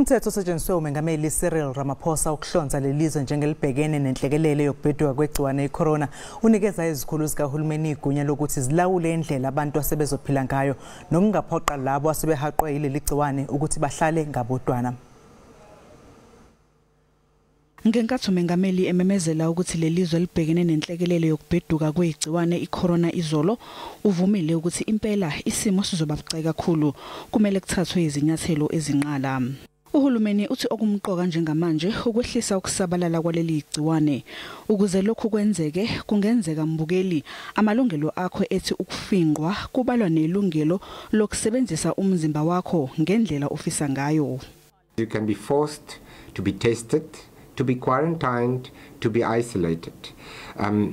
Umthetho osetshenziswe uMengameli Cyril Ramaphosa ukuhlonza lelizwe njengelibhekene nenhlekelele yokubheduka kwegciwane iCorona unikeza izikhulu zikahulumeni igunya lokuthi zilawule indlela abantu asebezophila ngayo nokungaphoqa labo asebehaqwe yileli gciwane ukuthi bahlale ngabodwana. Ngenkathi uMengameli ememezela ukuthi lelizwe libhekene nenhlekelele yokubheduka kwegciwane iCorona izolo, uvumile ukuthi impela isimo sizoba bucayi kakhulu, kumele kuthathwe izinyathelo ezinqala. Uhulumeni uthi okumqoka njengamanje ukwehlisa ukusabalala kwaleli gciwane. Ukuze lokhu kwenzeke, kungenzeka mbukeli amalungelo akho ethi ukufingqwa kubalwa nelungelo lokusebenzisa umzimba wakho ngendlela ofisa ngayo. You can be forced to be tested, to be quarantined, to be isolated.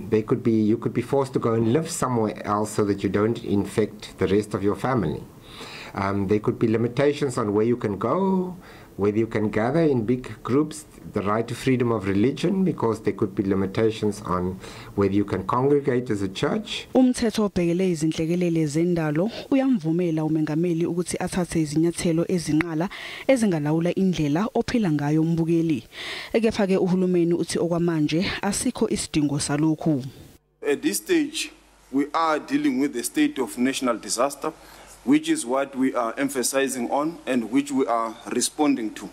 They could be, you could be forced to go and live somewhere else so that you don't infect the rest of your family. There could be limitations on where you can go, whether you can gather in big groups, the right to freedom of religion, because there could be limitations on whether you can congregate as a church. Umthetho obhekele izinhlekelele zendalo uyamvumela uMengameli ukuthi athathe izinyathelo ezinqala ezingalawula indlela ophila ngayo umbukeli. Kepha ke uhulumeni uthi okwamanje asikho isidingo salokhu. At this stage, we are dealing with the state of national disaster, which is what we are emphasizing on and which we are responding to.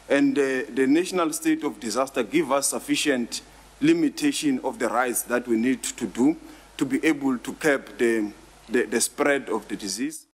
And the national state of disaster give us sufficient limitation of the rights that we need to do to be able to curb the spread of the disease.